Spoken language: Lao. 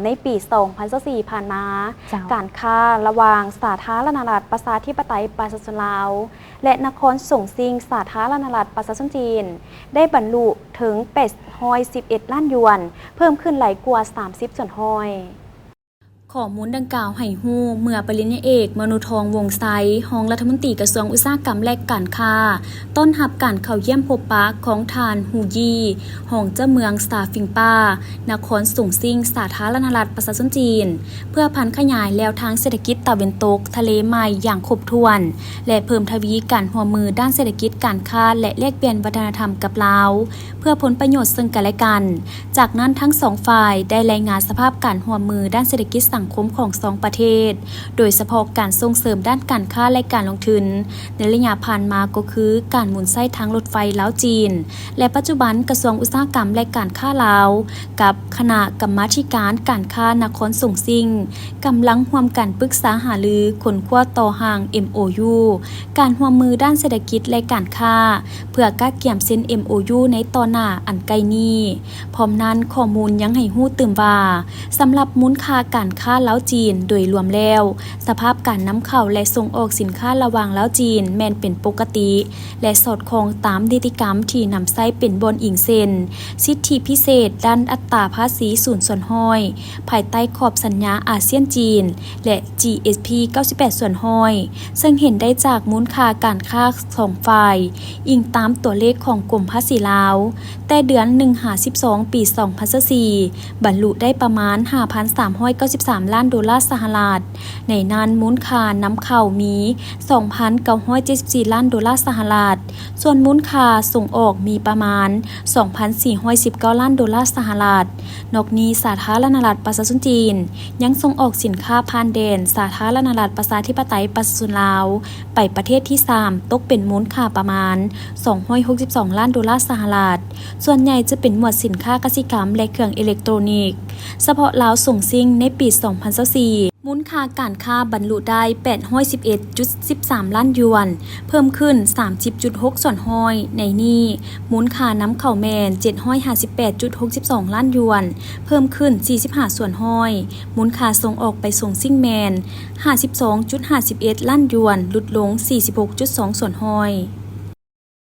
ໃນປີສອງພັນຊາວສີ່ຜ່ານມາ, ເຈົ້າ ການຄ້າລະຫວ່າງສາທາລະນະລັດປະຊາທິປະໄຕປະຊາຊົນລາວ ແລະ ນະຄອນສົງຊິງສາທາລະນະລັດປະຊາຊົນຈີນ ໄດ້ບັນລຸເຖິງແປດຮ້ອຍສິບເອັດລ້ານຢວນ, ເພີ່ມຂຶ້ນຫຼາຍກວ່າສາມສິບສ່ວນຮ້ອຍ. ຂໍ້ມູນດັ່ງກ່າວໃຫ້ຮູ້ ເມື່ອປະລິນຍາເອກ ມະນຸທອງ ວົງໄຊ ຮອງລັດຖະມົນຕີກະຊວງອຸດສາຫະກຳ ແລະ ການຄ້າ ຕ້ອນຮັບການເຂົ້າຢ້ຽມພົບປະຂອງທ່ານ ຫູ ຢີ ຮອງເຈົ້າເມືອງສາຟິງປາ ນະຄອນສົງຊິງ ສາທາລະນະລັດປະຊາຊົນຈີນ ເພື່ອຜັນຂະຫຍາຍແນວທາງເສດຖະກິດຕາເວັນຕົກທະເລໃໝ່ຢ່າງຄົບຖ້ວນ ແລະ ເພີ່ມທະວີການຮ່ວມມືດ້ານເສດຖະກິດ, ການຄ້າ ແລະ ແລກປ່ຽນວັດທະນະທຳກັບລາວ ເພື່ອຜົນປະໂຫຍດເຊິ່ງກັນແລະກັນ. ຈາກນັ້ນ, ທັງສອງຝ່າຍໄດ້ລາຍງານສະພາບການຮ່ວມມືດ້ານເສດຖະກິດສັງຄົມຂອງສອງປະເທດ, ໂດຍສະເພາະການສົ່ງເສີມດ້ານການຄ້າ ແລະ ການລົງທຶນ ໃນໄລຍະຜ່ານມາກໍຄືການໝູນໃຊ້ທາງລົດໄຟລາວ-ຈີນ ແລະ ປັດຈຸບັນກະຊວງອຸດສາຫະກຳ ແລະ ການຄ້າລາວ ກັບຄະນະກຳມາທິການການຄ້ານະຄອນສົງຊິງ ກຳລັງຮ່ວມກັນປຶກສາຫາລືຄົ້ນຄວ້າຕໍ່ຮ່າງ ເອັມໂອຢູ ການຮ່ວມມືດ້ານເສດຖະກິດ ແລະ ການຄ້າ ເພື່ອກະກຽມເຊັນ ເອັມໂອຢູ ໃນຕໍ່ໜ້າອັນໃກ້ນີ້. ພ້ອມນັ້ນ, ຂໍ້ມູນຍັງໃຫ້ຮູ້ຕື່ມວ່າ ສຳລັບມູນຄ່າການຄ້າລາວ-ຈີນໂດຍລວມແລ້ວ, ສະພາບການນຳເຂົ້າ ແລະ ສົ່ງອອກສິນຄ້າລະຫວ່າງລາວ-ຈີນແມ່ນເປັນປົກກະຕິ ແລະ ສອດຄ່ອງຕາມນິຕິກຳທີ່ນຳໃຊ້ເປັນບ່ອນອີງ ເຊັ່ນ ສິດທິພິເສດດ້ານອັດຕາພາສີສູນສ່ວນຮ້ອຍ ພາຍໃຕ້ຂອບສັນຍາອາຊຽນ-ຈີນ ແລະ ຈີເອສພີ ເກົ້າສິບແປດສ່ວນຮ້ອຍ ເຊິ່ງເຫັນໄດ້ຈາກມູນຄ່າການຄ້າສອງຝ່າຍ, ອີງຕາມຕົວເລກຂອງກົມພາສີລາວ, ແຕ່ເດືອນໜຶ່ງຫາສິບສອງ ປີສອງພັນຊາວສີ່ ບັນລຸໄດ້ປະມານຫ້າພັນສາມຮ້ອຍເກົ້າສິບສາມລ້ານໂດລາສະຫະລັດ. ໃນນັ້ນ, ມູນຄ່ານຳເຂົ້າມີສອງພັນເກົ້າຮ້ອຍເຈັດສິບສີ່ລ້ານໂດລາສະຫະລັດ, ສ່ວນມູນຄ່າສົ່ງອອກມີປະມານສອງພັນສີ່ຮ້ອຍສິບເກົ້າລ້ານໂດລາສະຫະລັດ. ນອກນີ້, ສາທາລະນະລັດປະຊາຊົນຈີນ ຍັງສົ່ງອອກສິນຄ້າຜ່ານແດນສາທາລະນະລັດປະຊາທິປະໄຕປະຊາຊົນລາວ ໄປປະເທດທີສາມ ຕົກເປັນມູນຄ່າປະມານສອງຮ້ອຍຫົກສິບສອງລ້ານໂດລາສະຫະລັດ, ສ່ວນໃຫຍ່ຈະເປັນໝວດສິນຄ້າກະສິກຳ ແລະ ເຄື່ອງເອເລັກໂຕຣນິກ. ສະເພາະລາວສົ່ງຊິງໃນປີສອງພັນຊາວສີ່ ມູນຄ່າການຄ້າບັນລຸໄດ້ແປດຮ້ອຍສິບເອັດຈຸດສິບສາມລ້ານຢວນ, ເພີ່ມຂຶ້ນສາມສິບຈຸດຫົກສ່ວນຮ້ອຍ. ໃນນີ້, ມູນຄ່ານຳເຂົ້າແມ່ນເຈັດຮ້ອຍຫ້າສິບແປດຈຸດຫົກສິບສອງລ້ານຢວນ, ເພີ່ມຂຶ້ນສີ່ສິບຫ້າສ່ວນຮ້ອຍ. ມູນຄ່າສົ່ງອອກໄປສົ່ງຊິງແມ່ນຫ້າສິບສອງຈຸດຫ້າສິບເອັດລ້ານຢວນ, ຫຼຸດລົງສີ່ສິບຫົກຈຸດສອງສ່ວນຮ້ອຍ.